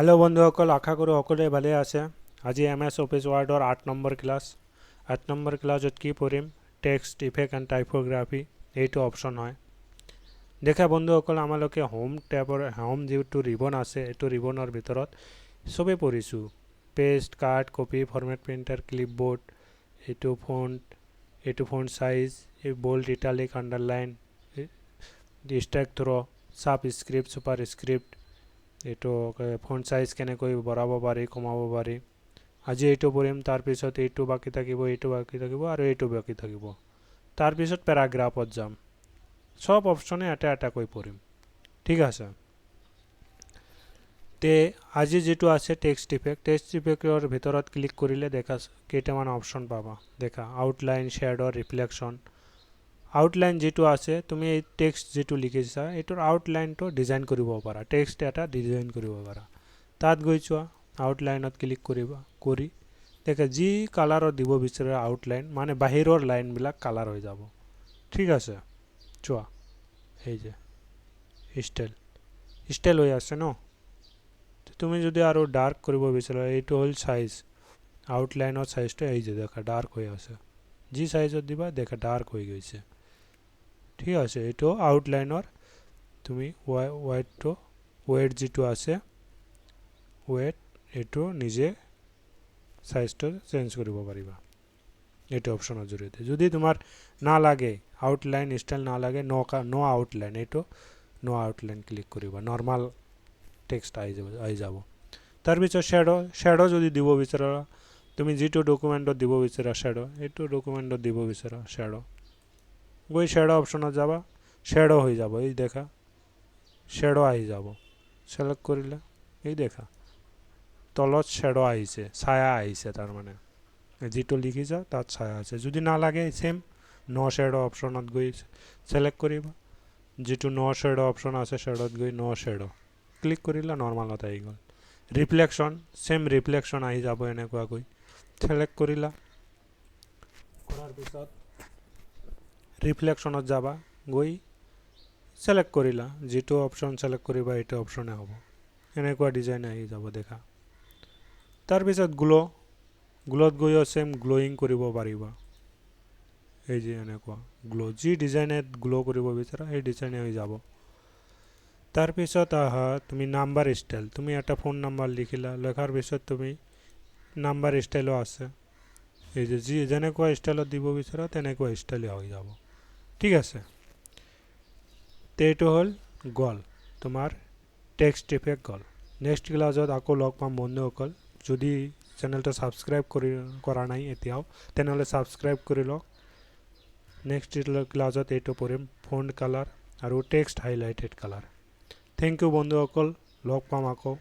Hello' বন্ধুসকল, আশা কৰোঁ সকলোৱে ভালে আছে। আজি এম এছ অফিচ ৱাৰ্ডৰ 8 নম্বৰ ক্লাছ। 8 নম্বৰ ক্লাছত কি পঢ়িম? টেক্সট ইফেক্ট এণ্ড টাইপ'গ্ৰাফী, এইটো অপশ্যন হয়। দেখা বন্ধুসকল, আমালোকে হোম টেবৰ হোম যিটো ৰিবন আছে, এইটো ৰিবনৰ ভিতৰত চবেই পঢ়িছোঁ। Paste, cut, copy, format painter, clipboard, এইটো ফণ্ট, এইটো ফণ্ট চাইজ, এই bold, italic, underline, strikethrough, subscript, superscript, এইটো ফণ্ট চাইজ কেনেকৈ বঢ়াব পাৰি, কমাব পাৰি। আজি এইটো পঢ়িম। তাৰপিছত এইটো বাকী থাকিব, এইটো বাকী থাকিব আৰু এইটো বাকী থাকিব। তাৰপিছত পেৰাগ্ৰাফত যাম। চব অপশ্যনে এটা এটাকৈ পঢ়িম, ঠিক আছে? তে আজি যিটো আছে টেক্সট ইফেক্ট, টেক্সট ইফেক্টৰ ভিতৰত ক্লিক কৰিলে দেখা কেইটামান অপশ্যন পাবা। দেখা, আউটলাইন, শ্বেডৰ, ৰিফ্লেকশ্যন। আউটলাইন যিটো আছে, তুমি এই টেক্সট যিটো লিখিছা, এইটোৰ আউটলাইনটো ডিজাইন কৰিব পাৰা, টেক্সট এটা ডিজাইন কৰিব পাৰা। তাত গৈ চোৱা, আউটলাইনত ক্লিক কৰিবা, কৰি দেখা যি কালাৰত দিব বিচাৰা। আউটলাইন মানে বাহিৰৰ লাইনবিলাক কালাৰ হৈ যাব, ঠিক আছে? চোৱা, এই যে ষ্টাইল, ষ্টাইল হৈ আছে ন? তুমি যদি আৰু ডাৰ্ক কৰিব বিচাৰা, এইটো হ'ল চাইজ, আউটলাইনৰ চাইজটো। এই যে দেখা, ডাৰ্ক হৈ আছে। যি চাইজত দিবা, দেখা, ডাৰ্ক হৈ গৈছে, ঠিক আছে? এইটো আউটলাইনৰ। তুমি ৱাইটটো, ৱেট যিটো আছে, ৱেট, এইটো নিজে চাইজটো চেঞ্জ কৰিব পাৰিবা এইটো অপশ্যনৰ জৰিয়তে। যদি তোমাৰ নালাগে, আউটলাইন ষ্টাইল নালাগে, ন' আউটলাইন, এইটো ন' আউটলাইন ক্লিক কৰিবা, নৰ্মাল টেক্সট আহি যাব, আহি যাব। তাৰপিছত শ্বেড'। শ্বেড' যদি দিব বিচাৰা, তুমি যিটো ডকুমেণ্টত দিব বিচাৰা শ্বেড', এইটো ডকুমেণ্টত দিব বিচাৰা শ্বেড', গৈ শ্বেড' অপশ্যনত যাবা, শ্বেড' হৈ যাব। এই দেখা, শ্বেড' আহি যাব। চেলেক্ট কৰিলে এই দেখা, তলত শ্বেড' আহিছে, ছায়া আহিছে। তাৰমানে যিটো লিখিছা তাত ছায়া আছে। যদি নালাগে, ছেম ন' শ্বেড' অপশ্যনত গৈ চেলেক্ট কৰিবা। যিটো ন' শ্বেড' অপশ্যন আছে, শ্বেডত গৈ ন' শ্বেড' ক্লিক কৰিলা, নৰ্মেলত আহি গ'ল। ৰিফ্লেকশ্যন, ছেম ৰিফ্লেকশ্যন আহি যাব। এনেকুৱাকৈ চেলেক্ট কৰিলা, কৰাৰ পিছত ৰিফ্লেকশ্যনত যাবা, গৈ চেলেক্ট কৰিলা। যিটো অপশ্যন চেলেক্ট কৰিবা, সেইটো অপশ্যনে হ'ব। এনেকুৱা ডিজাইন আহি যাব, দেখা। তাৰপিছত গ্ল'। গ্ল'ত গৈও ছেম গ্ল'য়িং কৰিব পাৰিবা। এই যে এনেকুৱা গ্ল', যি ডিজাইনে গ্ল' কৰিব বিচাৰা, সেই ডিজাইনে হৈ যাব। তাৰপিছত আহা তুমি নাম্বাৰ ষ্টাইল। তুমি এটা ফোন নাম্বাৰ লিখিলা, লেখাৰ পিছত তুমি নাম্বাৰ ষ্টাইলো আছে। এই যে যি যেনেকুৱা ষ্টাইলত দিব বিচাৰা, তেনেকুৱা ষ্টাইলে হৈ যাব, ঠিক আছে? তে এইটো হ'ল, গ'ল তোমাৰ টেক্সট ইফেক্ট গ'ল। নেক্সট ক্লাছত আকৌ লগ পাম বন্ধুসকল। যদি চেনেলটো ছাবস্ক্ৰাইব কৰা নাই এতিয়াও, তেনেহ'লে ছাবস্ক্ৰাইব কৰি লওক। নেক্সট ক্লাছত এইটো পঢ়িম, ফণ্ট কালাৰ আৰু text highlighted colour. Thank you বন্ধুসকল, লগ পাম আকৌ।